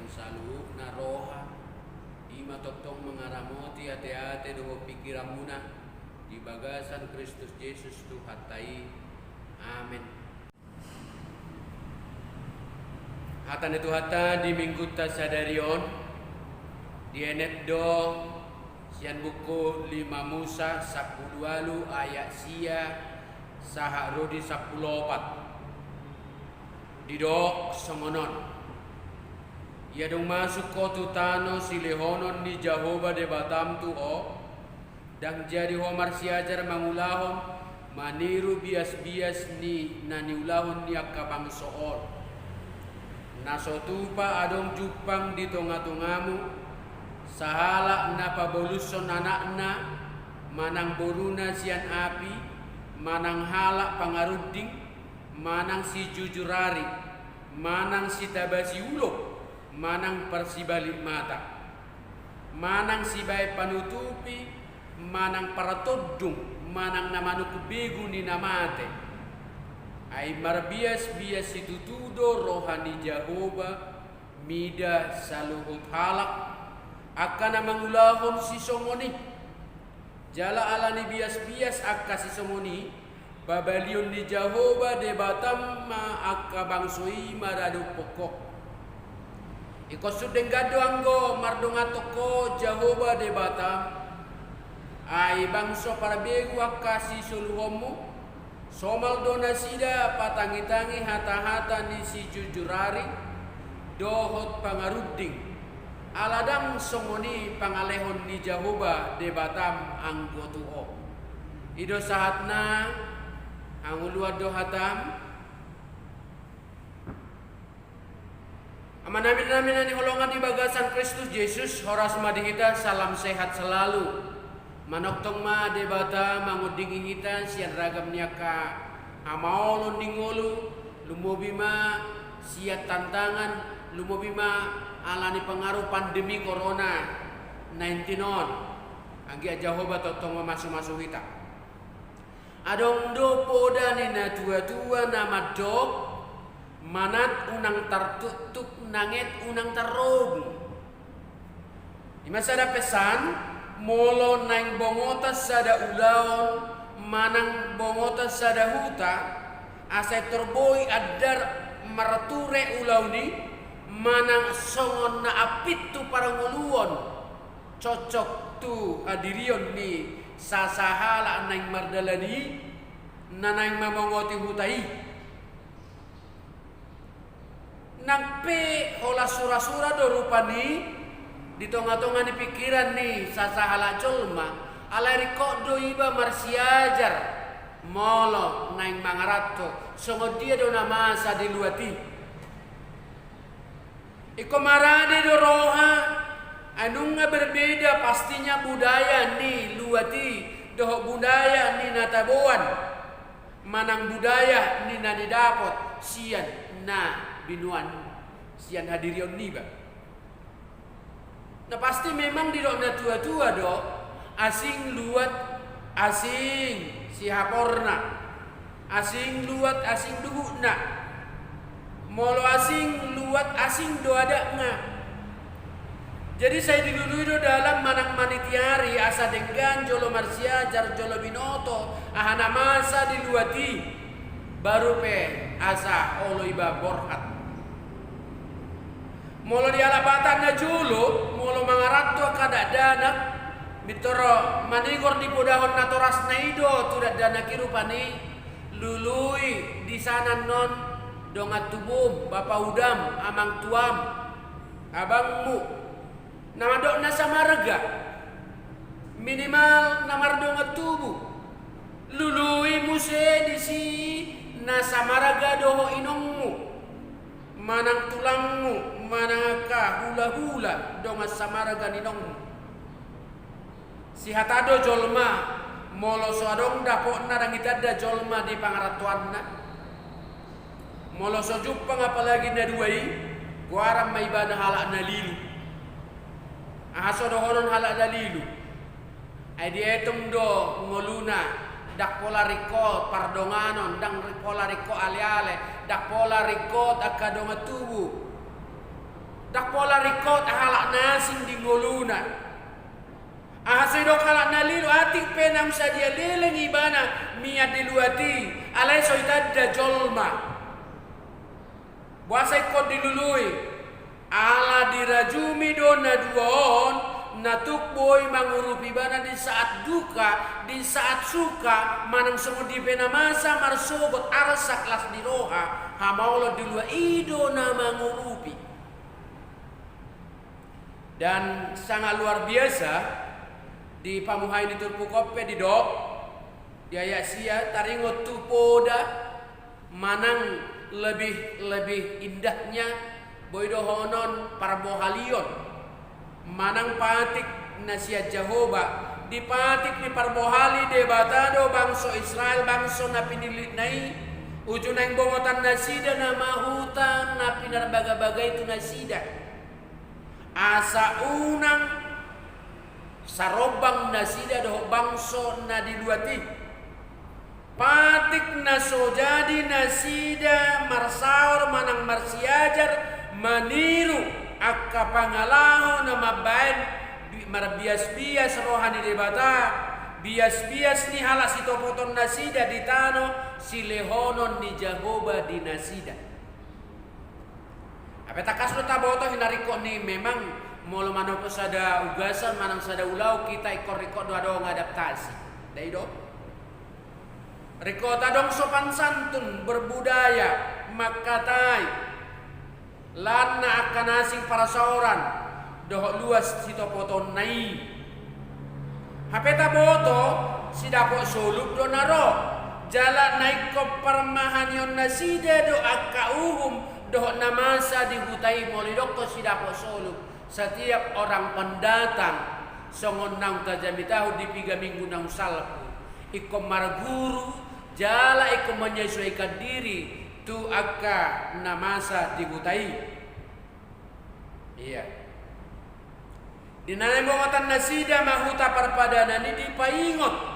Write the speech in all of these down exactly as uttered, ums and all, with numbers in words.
Saluhutna roha, i ma tongtong mangaramoti ateate dohot pingkiranmuna di bagasan Kristus Jesus Tuhanta i. Amen. Hata ni Tuhanta di Minggunta sadari on dienet do sian buku lima Musa sampulu ualu ayat sia sahat ro di sampulu opat. Didok songon on: Ia dung masuk ho tu tano silehonon ni Jahowa Debatam tu ho, ndang jadi ho marsiajar mangulahon maniru biasbias ni na niulahon ni angka bangso on, na so tupa adong jumpang di tongatongamu, sahalak na pabolushon anakna manang boruna sian api, manang halak pangarunding, manang sijujur ari, manang sitabasi ulok, manang parsibalik mata, manang sibahen panutupi, manang paratondung, manang na manungkun begu ni na mate. Ai marbiasbias situtu do roha ni Jahowa mida saluhut halak angka na mangulahon sisongon i. Jala ala ni biasbias angka sisongon i, pabalion ni Jahowa Debatam ma angka bangso i maradophon ho. Ingkon sun denggan do anggo mardonganhon ho Jahowa Debatam, ai bangso parbegu angka sisoluhonmu. Somal do nasida patangitangi hatahata ni sijujur ari dohot pangarunding, ala ndang songon i pangalehon ni Jahowa Debatam anggo tu ho. I do sahatna. Hangoluan do hatam. Amanami, inanami na hinaholongan di bagasan Kristus Jesus, horas ma di hita, salam sehat selalu. Manongtong ma Debata mangondingi hita sian ragam ni angka hamaolon ni ngolu, lumobi ma sian tantangan, lumobi ma ala ni pangaruh pandemi Corona nineteen on. Anggiat Jahowa tongtong mamasumasu hita. Adong do poda ni natuatua na mandok: Manat unang tartuktuk, nanget unang tarrobung. I ma sada pesan: molo naeng bongotan sada ulaon manang bongotan sada huta, asa tor boi andar marture ulaon i, manang songon na ampit tu parngoluon, cocok tu hadirion ni sasahalak naeng mardalani, na naeng mamongoti huta i. Nang pe holan surasura do rupani di tongatonga ni pingkiran ni sasahalak jolma, alai ringkot do iba marsiajar molo naeng mangaranto songon dia do na masa di luat i. Ingkon marade do roha, ai nunga berbeda pastinya budaya ni luat i dohot budaya ni na taboan, manang budaya ni na nidapot sian na binoan, sian hadirion niba. Na pasti memang didok natuatua do: Asing luat, asing sihaporna. Asing luat, asing duhutna. Molo asing luat, asing do adatna. Jadi sai dilului do dalan manang manitiari asa denggan jolo marsiajar, jolo binoto aha na masa di luat i, baru pe asa olo iba borhat. Molo di halak Batak na jolo, molo mangaranto angka dakdanak, pintor manigor dipodahon natorasna i do tu dakdanak i rupani. Lului di sana annon dongan tubum, bapa udam, amang tuam, abangmu, na mandok na samarga. Minimal na mardongan tubu. Lului muse disi na samarga dohot inongmu, manang tulangmu, manang angka hulahula dongan samarga ni inongmu. Sihata do jolma, molo so adong dapotna ndang itanda jolma di pangarantoanna. Molo so jumpang apalagi na dua i, goaran ma ibana halak na lilu. Aha so dohonon halak na lilu? Ai dietong do ngoluna, ndang pola ringkot pardonganon, ndang pola ringkot aleale, ndang pola ringkot angka dongan tubu, ndang pola Hot halak na asing di ngoluna. Aha so didok halak na lilu, atik pe naung sadia leleng ibana mian di luat i, alai so itanda jolma. Boasa ingkon dilului? Ala dirajumi do na dua on, na tuk boi mangurupi ibana di saat duka, di saat suka, manang songon dia pe na masa marsogot, arsak las ni roha, hamaolon di luat i do na mangurupi. Dan sangat luar biasa, di Pamuhai ni turpuk on pe didok, di ayat sia, taringot tu poda, manang lebih, lebih indahnya, boi dohonon parbohalion, manang patik na sian Jahowa. Di patik ni parbohali Debata do bangso Israel, bangso na pinillitna i, uju naeng bongotan nasida nama huta na pinarbagabaga i tu nasida. Asa unang sarombang nasida dohot bangso na di luat i. Patik na so jadi nasida marsaor manang marsiajar maniru angka pangalaho na mambaen bi-, marbiasbias roha ni Debata, biasbias ni halak sitopoton nasida di tano silehonon ni Jahowa di nasida. Hape tangkas do taboto hinaringkot ni, memang molo manopot sada ugasan manang sada ulaon hita ingkon ringkot do adong adaptasi. Dai do? Ringkot adong sopan santun, berbudaya, mangkatai, lan na angka na asing parsaoran dohot luas sitopotonna i. Hape taboto, sidapot solup do na ro. Jala na ingkon parmahanion nasida do angka uhum dohot na masa di huta i. Molo didokkon sidapot solup, setiap orang pendatang, songon naung tajamita ahu di piga minggu naung salpu, ingkon marguru, jala ingkon menyesuaikan diri tu angka na masa di huta i. Iya. Di na naeng bongotan nasida ma huta parpadanan i dipaingot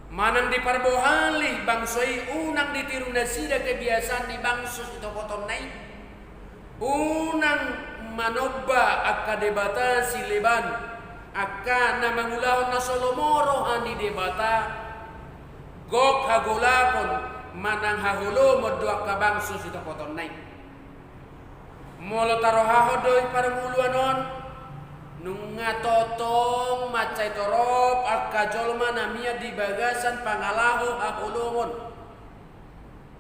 manang diparbohali bangso i, unang ditiru nasida kebiasaan ni bangso sitopotonna i. Unang manomba angka debata sileban, angka na mangulahon na so lomo roha ni Debata, gok hagolapon manang haholomon do angka bangso sitopotonna i. Molo tarohahon do i parngoluan on, nunga tongtong mansai torop angka jolma na mian di bagasan pangalaho haholomon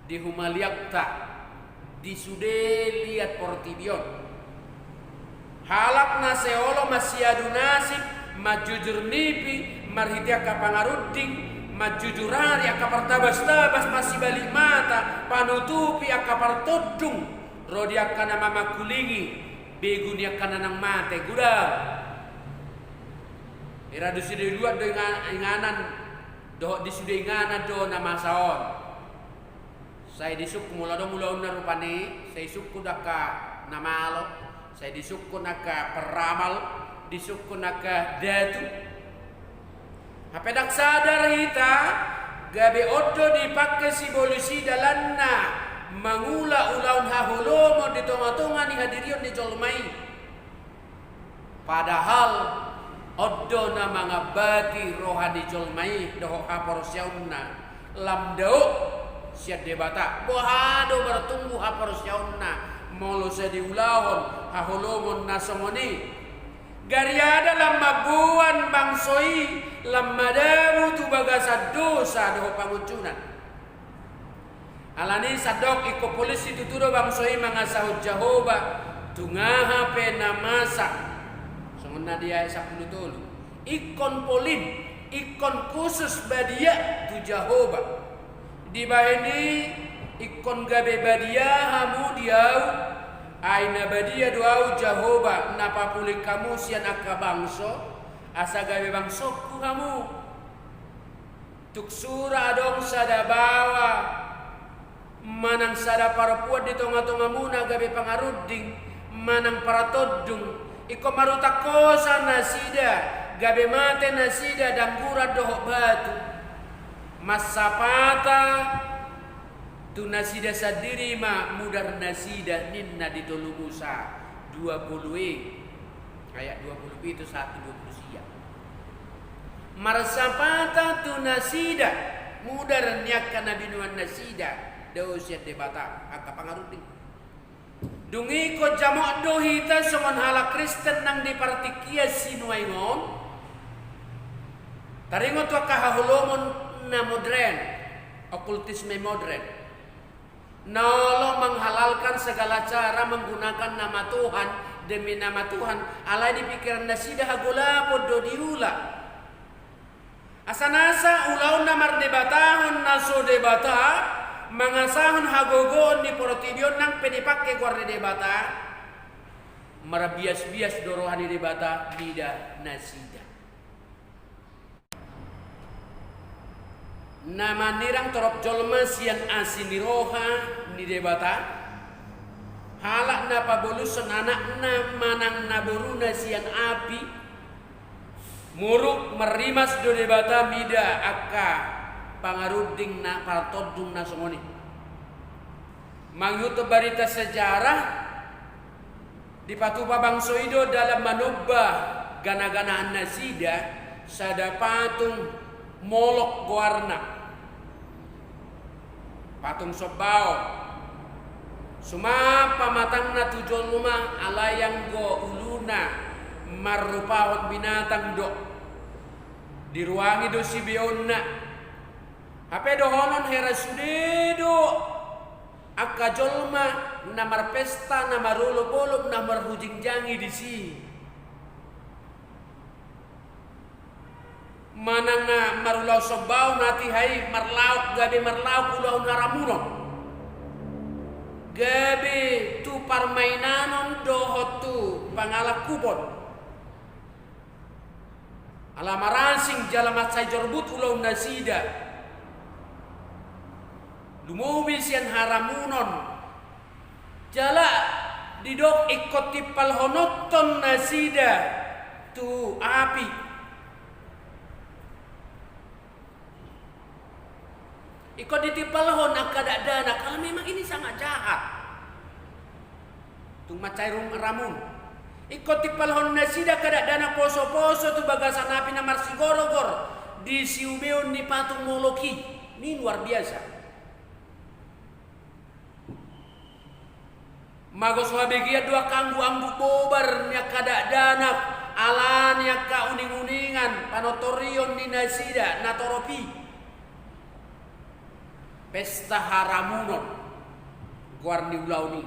di humaliangta, di sude liat portibi on. Halak na sai olo masiadu nasib, manjujur nipi, marhite angka pangarunding, manjujur ari, angka partabastabas, masibalik mata, panutupi angka partondung, ro di angka na mamangkulingi begu ni angka na naeng mate. Godang. Ira di sude luat do inga-, inganan, dohot di sude inganan do na masa on. Sai disungkun, molo adong ulaonna rupani, sai disungkun do angka na malo, sai disungkun angka peramal, disungkun angka datu. Hape ndang sadar hita, gabe on do dipangke sibolis i dalanna mangula ulaon haholomon di tongatonga ni hadirion ni jolma i. Padahal on do na mangambati roha ni jolma i dohot haporseaonna, lam dao sian Debata. Boha do martumbu haporseaonna molo sai diulahon haholomon na songon i? Gariada lam mamboan bangso i, lam madabu tu bagasan dosa dohot pangunjunan. Alani sandok ingkon polin situtu do bangso i mangasahon Jahowa, tu aha pe na masa. Songon na di ayat sampulu tolu. Ingkon polin, ingkon khusus badia tu Jahowa. Dibahen i, ingkon gabe badia hamu di ahu, ai na badia do ahu Jahowa, na papuling hamu sian angka bangso, asa gabe bangsongku hamu. Tung sura adong sada baoa manang sada parompuan di tongatongamuna gabe pangarunding manang partondung, ingkon marhutang hosa nasida, gabe mate nasida dangguran dohot batu. Mansapata tu nasida sandiri ma mudar nasida, ninna di Tolu Musa. dua puluh e, ayat dua puluh pitu sahat tu dua puluh sia. Marsapata tu nasida, mudar ni angka na binoan nasida dao sian Debata angka pangaruding. Dung i ingkon jamot do hita songon halak Kristen nang di partingkian sinuaeng on, taringot tu angka haholomon na modern, okultisme modern. Na olo menghalalkan segala cara menggunakan nama Tuhan demi nama Tuhan, alai di pikiran nasida hagolapon do diula. Asa nasa ulaon na mardebatahon na so Debata, mangasahon hagogoon ni portibi on nang pe dipangke goar ni Debata, marbiasbias do roha ni Debata mida nasida. Na manirang torop jolma sian asi ni roha ni Debata, halak na pabolushon anakna manang na boruna sian api, muruk marrimas do Debata mida angka pangaruding na partondung na songon i. Mangihuthon barita sejarah, dipatupa bangso i do dalan manomba ganaganaan nasida sada patung Molok goarna, patung sombaon. Sumampa matangna tu jolma, alai anggo uluna marrupahon binatang do. Diruangi do sibeonna. Hape dohonon hera sude do angka jolma na marpesta, na marolopolop, na marhujingjang i disi. Manang na marulaon sombaon, hatiha i marlaok, gabe marlaok ulaon haramunon, gabe tu parmainanon dohot tu pangalangkupon. Ala marasing jala mansai jorbut ulaon nasida, lumobi sian haramunon, jala didok ingkon timpalhononhon nasida tu api. Ingkon ditimpalhon angka dakdanak, karena memang ini sangat jahat. Tung mansai rung ramun. Ingkon timpalhon nasida angka dakdanak posoposo tu bagasan api na marsigorogor di siubeon ni patung Molok i. Ini luar biasa. Mago so habegean do angka angguanggu bobar ni angka dakdanak, ala ni angka uninguningan panortorion ni nasida na torop i. Pesta haramunon goar ni ulaon i.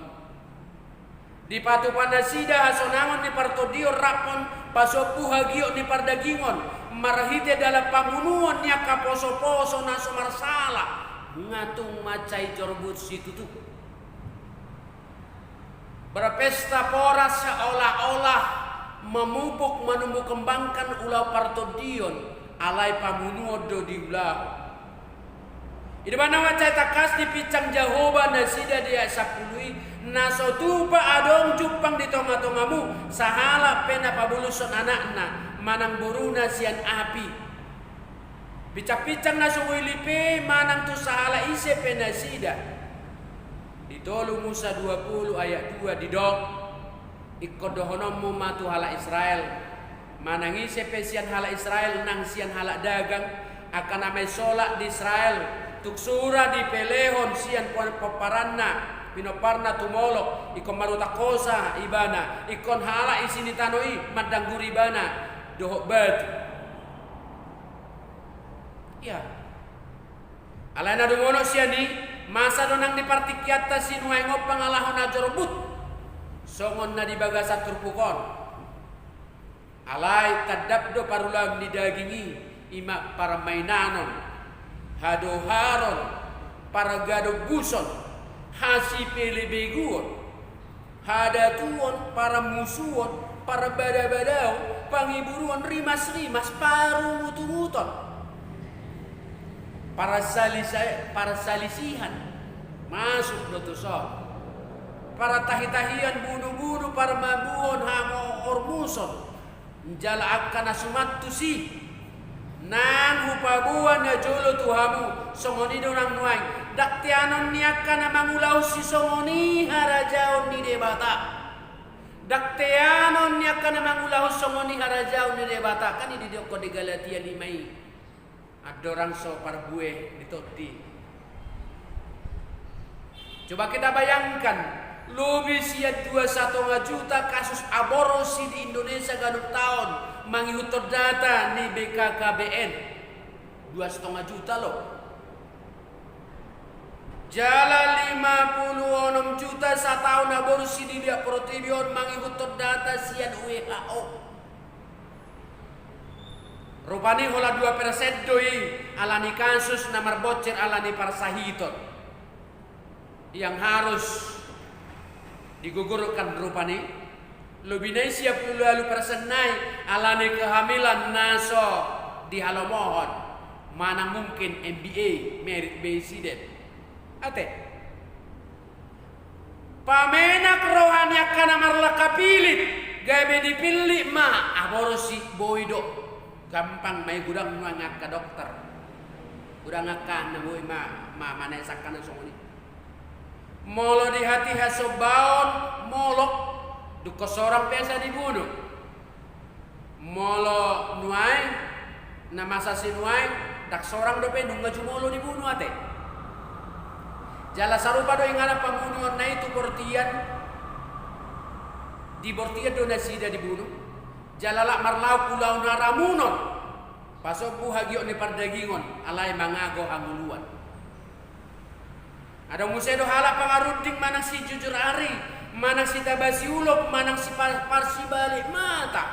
Dipatupa nasida hasonangon ni partondion rap pasombu hagiot ni pardagingon marhite dalan pamunuon ni angka posoposo na so marsala. Nga tung mansai jorbut situtu. Berpesta pora seolah-olah memupuk, menumbuh kembangkan ulaon partondion, alai pamunuon do diulahon. I do umbahen na mansai tangkas dipinsang Jahowa nasida di ayat sampulu i, na so tupa adong jumpang di tongatongamu sahalak pe na pabolushon anakna manang boruna sian api. Pinsangpinsang na so huilip i manang tu sahalak ise pe nasida. Di tolu Musa dua pulu ayat dua didok, ingkon dohononmu ma tu halak Israel, manang ise pe sian halak Israel nang sian halak dagang, angka na main solak di Israel, tung sura dipelehon sian pom-, pomparanna, pinomparna tu Molok, ingkon marhutang hosa ibana, ingkon halak isi ni tano i mandangguri ibana dohot batu. Ia. Alai na dumonok sian i, masa do nang di partingkianta sinuaeng on pangalaho na jorbut songon na di bagasan turpuk on. Alai tandap do parulaon ni daging i, i ma parmainanon, hadoharon, pargadombuson, hasipelebeguon, hadatuon, paramusuon, parbadabadaon, pangiburuon, rimasrimas, parungutunguton, parsalisa-, parsalisihan, masuk do tuson, partahitahion, bunubunu, parmabuon, hamoormuson, jala angka na suman tusi. Nang hupaboa na jolo tu hamu, songon i do nang nuaeng, ndang teanon ni angka na mangulahon sisongon i harajaon ni Debata. Ndang teanon ni angka na mangulahon songon i harajaon ni Debata, kan i didokkon di Galatia lima i. Andorang so parbue ni tondi. Coba kita bayangkan, lobi sian dua satonga juta kasus aborsi di Indonesia ganup taon, mangihuthon data ni B K K B N. Dua satonga juta lo. Jala lima pulu onom juta sataon aborsi di liat portibi on, mangihuthon data sian W H O. Rupani holan dua persen do i alani kasus na marbonsir alani parsahiton yang harus digugurkan rupani. Lobi nai sia pulu ualu persen nai alani kehamilan na so dihalomohon, manang mungkin M B A, married by accident. Ate. Pamenak roha ni angka na marlangka pillit, gabe dipillit ma aborsi, boi do. Gampang ma i, godang nuaeng angka dokter. Godang angka na boi ma, ma, manesak angka na songon i. Molo di hatiha sombaon, molo, dungkon sorang pe asa dibunu. Molo nuaeng, na masa sinuaeng, ndang sorang dope, nunga jumolo dibunu ate. Jala sarupa do inganan pamunuonna i tu bortian, di bortian do nasida dibunu. Jala lak marlaok ulaon haramunon, pasombu hagiot ni pardagingon, alai mangago hangoluan. Adong muse do halak pangarunding manang sijujur ari, manang sitaba siulok, manang sipa-, parsibalik mata.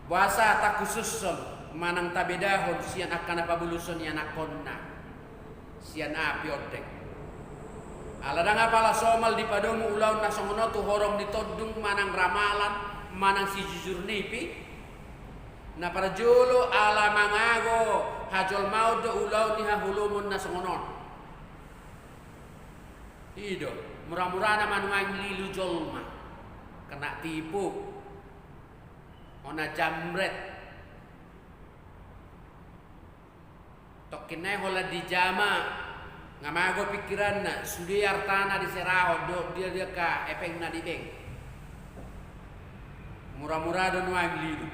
Boasa takhusushon manang tabedahon sian angka na pabulushon ianakhonna sian api ondeng? Ala ndang apala somal dipadomu ulaon na songon on tu horong ni tondung manang ramalan manang sijujur nipi? Na parjolo ala mangago hajolmaon do ulaon ni haholomon na songon on. I do, mura-murana ma nuaeng lilu jolma, kena tipu, ona jamret. Tongkin nai holan dijama, nga mago pikiranna, sude artana diserahon, do dia dia ka epengna di bank. Mura-mura do nuaeng lilu.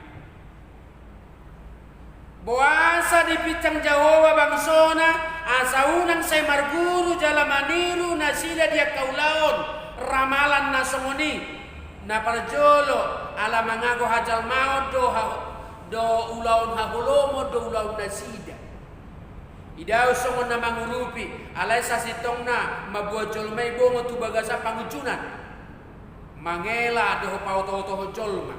Boasa dipinsang Jahowa bangsona, asa unang sai marguru jala maniru nasida di angka ulaon ramalan na songon i? Na parjolo, ala mangago hajolmaon do ha-, do ulaon haholomon do ulaon nasida. Idaon songon na mangurupi, alai sasintongna mamboan jolma i bongot tu bagasan pangunjunan, mangela dohot paoto-otohon jolma.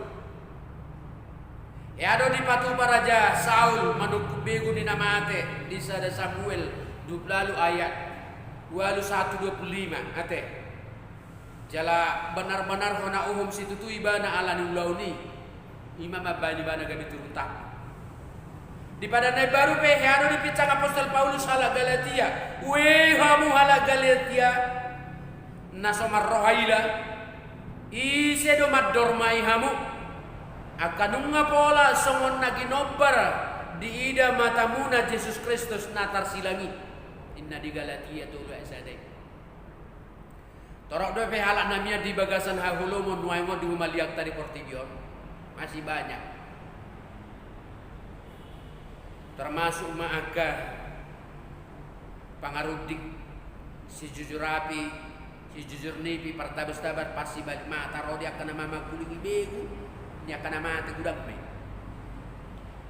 Ia do dipatupa Raja Saul manungkun begu ni na mate di sada Samuel dua pulu ualu ayat ualu sahat tu dua pulu lima, ate. Jala banar-banar hona uhum situtu ibana ala ni ulaon i, ima mambahen ibana gabe turun tangan. Di Padan na Imbaru pe hea do dipinsang apostel Paulus halak Galatia. Ue hamu halak Galatia, na so marroha ila, ise do mandormai hamu, angka nunga pola songon na ginombar diida matamuna Jesus Kristus na tarsilang i? Inna di Galatia tolu ayat sada i. Torop dope halak na mian di bagasan haholomon nuaeng on di humaliangta di portibi on. Masih banyak. Termasuk ma angka pangarunding, sijujur api, sijujur nipi, partabas-tabas, parsibalik mata, ro di angka na mamangkulingi begu ni angka na mate, godang ma i.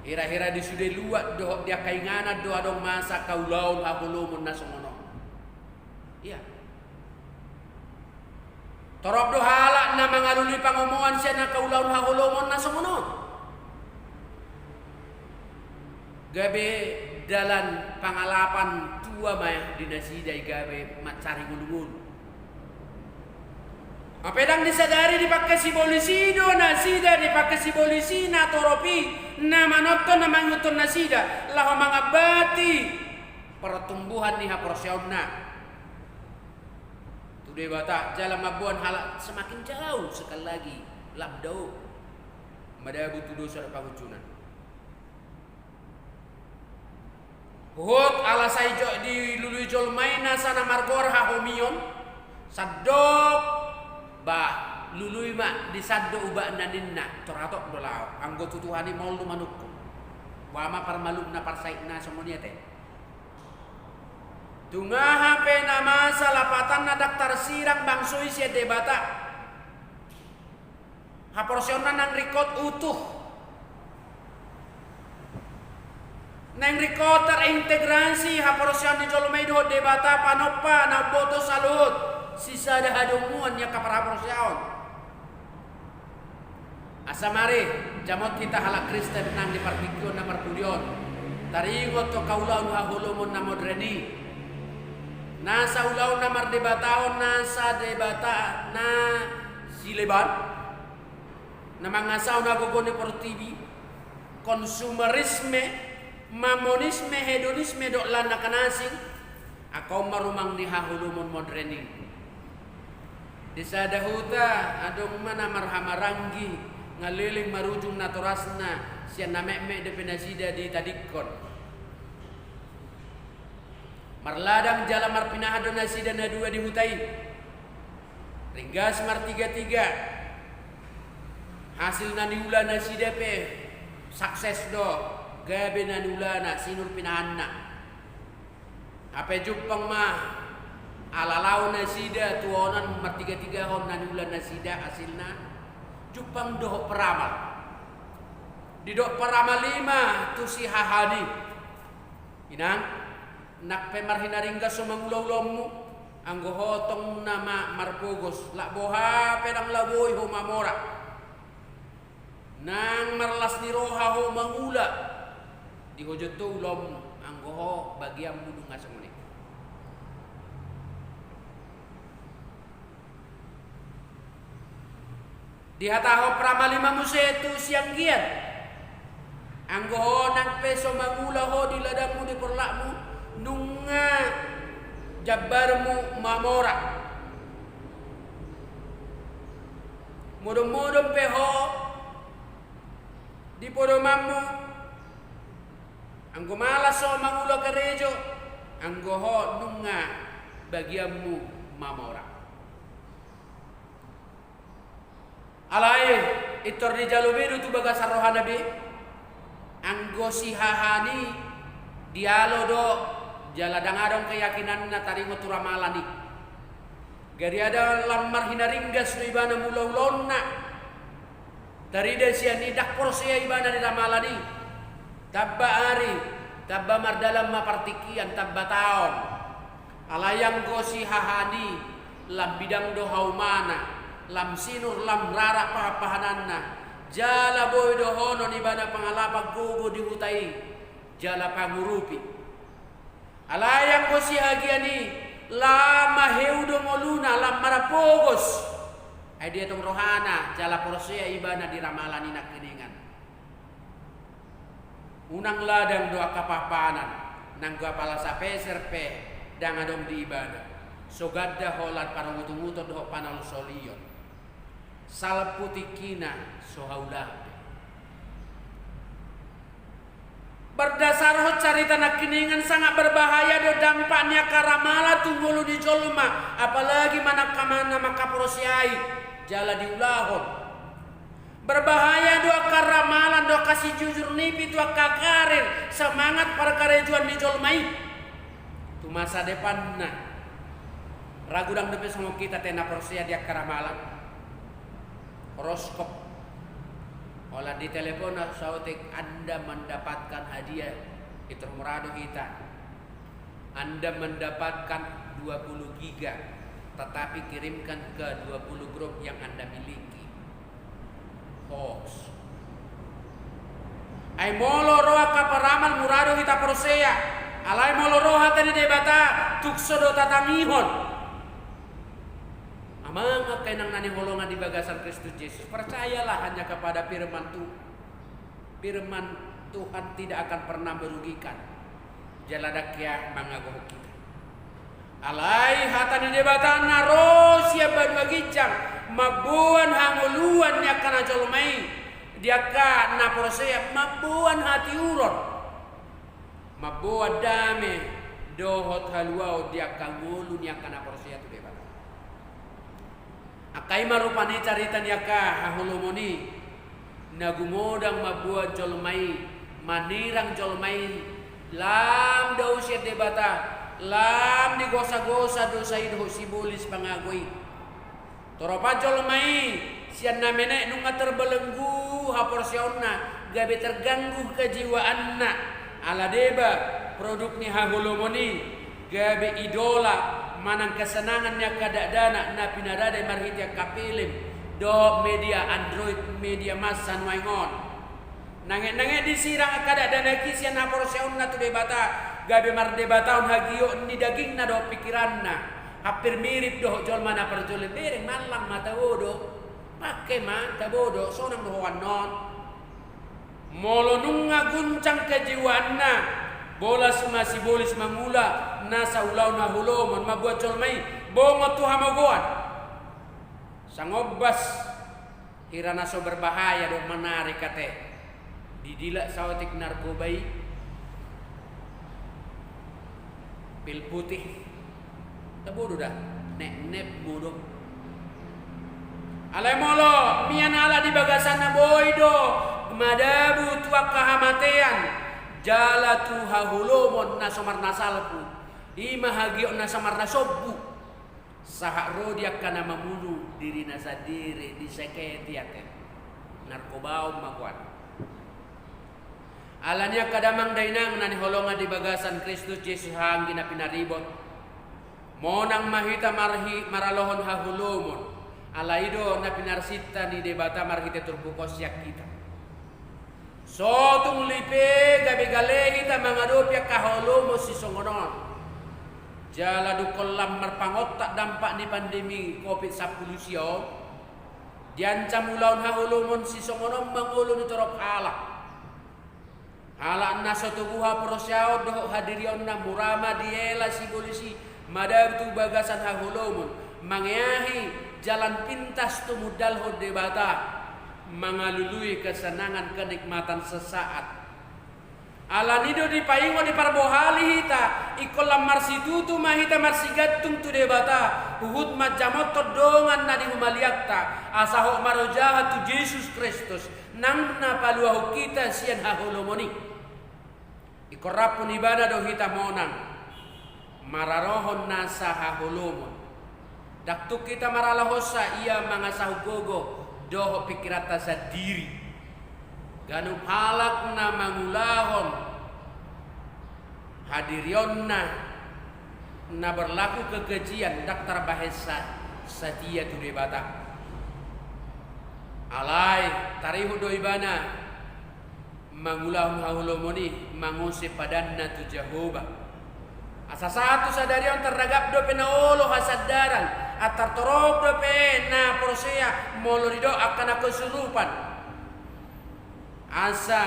Hira-hira di sude luat dohot di angka inganan do adong masa angka ulaon haholomon na songon on. Ia. Torop do halak na mangalului pangomoan sian angka ulaon haholomon na songon on. Gabe dalan pangalapan tua ma di nasida i, gabe mansari ngolu-ngolu. Hape ndang disadari dipangke sibolis i do nasida, dipangke sibolis i na torop i na manonton, na mangihuthon nasida laho mangambati pertumbuhan ni haporseaonna tu Debata, jala mamboan halak semakin jauh sekali lagi, lam dao madabu tu dosa dohot pangunjunan. Huhut ala sai jo dilului jolma i nasa na margoar hahomion, sandok, bah, Ma, di sandok ubatna ninna, tor hatop do laho, anggo tu Tuhan i maol do manungkun. Boha ma parmalumna parsaitna songon i ate. Tung aha pe na masa lapatanna ndang tarsirang bangso i sian Debata. Haporseaonna nang ringkot utuh. Nang ringkot terintegrasi haporseaon ni jolma i dohot Debata, panompa na umboto saluhut sisada hadomuan ni angka parhaporseaon. Asa mari jamot hita halak Kristen nang di partingkian na marpudi on, taringot tu angka ulaon haholomon na modern i. Nasa ulaon na mardebataon, nasa debata na sileban, na mangasahon hagogoon ni portibi, konsumerisme, mamonisme, hedonisme dohot lan angka na asing. Angka on ma rumang ni haholomon modern i. Di sada huta adong ma na marhamaranggi, nga leleng marujung natorasna, sian na metmet dope nasida ditadingkon. Marladang jala marpinahan do nasida na dua di huta i. Ringgas martigatiga. Hasil na niula nasida pe sukses do, gabe na niulana, sinur pinahanna. Hape jumpang ma ala lao nasida tu onan martigatigahon na niula nasida hasilna, jumpang dohot paramal. Didok paramal i ma tu si hahan i: Inang, nang pe marhinaringgas ho mangula ulaonmu, anggo ho tong nama marpogos, lak boha pe ndang lao boi ho mamora. Nang marlas ni roha ho mangula, dihojon ho ulaonmu, anggo ho bagianmu nunga songon i. Dihatahon paramal i ma muse tu sianggian: Anggo ho nang pe so mangula ho di ladangmu, di porlakmu, nunga jambarmu mamora. Modom-modom pe ho di podomanmu, anggo malas ho mangula karejo, anggo ho nunga bagianmu mamora. Alai pintor dijalo be do tu bagasan rohana be. Anggo si hahan i dialo do, jala ndang adong keyakinanna taringot tu ramalan i. Gariada lam marhinaringgas do ibana mangula ulaonna. Tarida sian i ndang porsea ibana di ramalan i. Tamba ari, tamba mardalan ma partingkian, tamba taon. Alai anggo si hahan i lam bidang do haumana, lam sinur, lam rarak pahan-pahananna, jala boi dohonon ibana pangalapan gogo di huta i, jala pangurupi. Alai anggo si hagian i lam maheu do ngoluna, lam marapogos. Ai dia tong rohana jala porsea ibana di ramalan i nangkiningan? Unang ladang do angka pahan-pahanan, nanggo apala sapeser pe ndang adong di ibana. So ganda holan parungut-unguton dohot panolsolion. Salpu tingkina so haulahan be. Berdasarhon carita nangkiningan, sangat berbahaya do dampak ni angka ramalan tu ngolu ni jolma, apalagi manang angka na mangkaporseai jala diulahon. Berbahaya do angka ramalan, do angka sijujur nipi tu angka karir, semangat parkarejoan ni jolma i tu masa depanna. Ra godang dope songon hita ate na porsea di angka ramalan. Horoskop. Holan di telepon na saotik, Anda mendapatkan hadiah. Pintor mura do hita. Anda mendapatkan dua puluh giga, tetapi kirimkan ke dua puluh grup yang Anda miliki. Hoax. Ai molo ro angka paramal, mura do hita porsea. Alai molo ro hata ni Debata, tukso do tatangihon. Amang angka inang na hinaholongan di bagasan Kristus Jesus, percayalah hanya kepada firman Tuhan. Firman Tuhan tidak akan pernah merugikan. Jala ndang hea mangagohon hita. Alai hata ni Debata na ro sian banua ginjang, mamboan hangoluan di angka na jolma i, di angka na porsea, mamboan hatiuron, mamboan dame dohot haluaon di angka ngolu ni angka na porsea tu Debata. Angka i ma rupani carita ni angka haholomon i, na gumodang mamboan jolma i, manirang jolma i, lam dao sian Debata, lam digosagosa dosa i dohot sibolis pangago i. Torop an jolma i, sian na menek nunga terbelenggu haporseaonna, gabe terganggu kejiwaanna, ala deba produk ni haholomon i, gabe idola manang kesenangan ni angka dakdanak na pinarade marhite angka film dohot media android, media massa nuaeng on. Nanget-nanget disirang angka dakdanak i sian haporseaonna tu Debata, gabe mardebatahon hagiot ni dagingna dohot pikiranna. Hampir mirip dohot jolma na parjolo, bereng mallang ma tabo do, pangke ma tabo do, sonang do ho annon. Molo nunga guncang kejiwaanna, bolas ma sibolis mangula nasa ulaon haholomon, mamboan jolma i bongot tu hamogoan. Sangombas hira na so berbahaya do, menarik ate. Didilak saotik narkoba i, pil putih. Tabo do da, nepnep do. Alai molo mian ala di bagasanna boi do madabu tu angka hamatean, jala tu haholomon na so marnasalpu, i ma hagiot na so marnasombu. Sahat ro di angka na mamunu dirina sandiri, disakiti ate. Narkoba on ma goar. Alani i angka damang dainang na hinaholongan di bagasan Kristus Jesus, anggi na pinaribot, monang ma hita marhi-, maralohon haholomon. Ala i do na pinarsinta ni Debata marhite turpuk on sian hita. So tung lipe gabe gale hita mangadopi angka haholomon sisongon on. Jala dungkon lam marpangontak dampak ni pandemi covid sampulu sia on, diancam ulaon haholomon sisongon on mangolu ni torop halak. Halak na so tubu haporseaon dohot hadirionna, mura ma diela sibolis i madabu tu bagasan haholomon, mangeahi jalan pintas tumundalhon Debata, mangalului kesenangan kenikmatan sesaat. Alani do dipaingot, diparbohali hita, ingkon lam marsitutu ma hita marsigantung tu Debata, huhut manjamothon dongan na di humaliangta, asa hot marojahan tu Jesus Kristus, nang na paluahon hita sian haholomon i. Ingkon rampung Ibana do hita monang maralohon nasa haholomon. Ndang tung hita maralahonsa ia mangasahon gogo dohot pingkiranta sandiri. Ganup halak na mangulahon hadirionna na berlaku kekejian ndang tarbahen sa-, satia tu Debata. Alai tarihut do ibana mangulahon haholomon i, mangose padanna tu Jahowa. Asa sahat tu sadari on tarragap dope na olo hasandaran, antar torop dope na porsea molo didok angka na kesurupan. Asa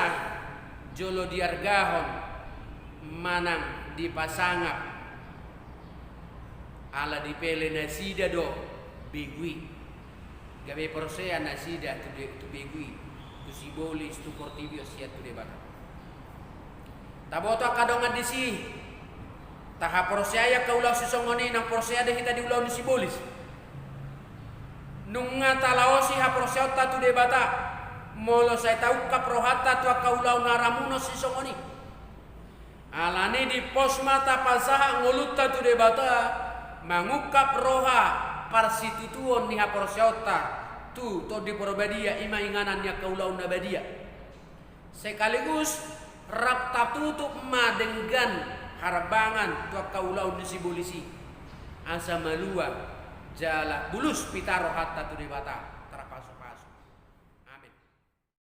jolo diargahon manang dipasangap, ala dipele nasida do begu i. Gabe porsea nasida tu de-, tu begu i, tu sibolis, tu portibi on, sian tu Debata. Taboto angka dongan disi, tahaporseai angka ulaon sisongon i, nang porsea do hita di ulaon ni sibolis. Nunga talaosi haporseaonta tu Debata, molo sai taungkap rohanta tu angka ulaon haramunon sisongon i. Alani i pos ma tapasahat ngolunta tu Debata, mangungkap roha parsitutuon ni haporseaonta tu Tondi Porbadia, i ma inganan ni angka ulaon na badia. Sekaligus rap tatutup ma denggan harambangan tu angka ulaon ni sibolis i, asa malua jala bulus pita rohanta tu Debata.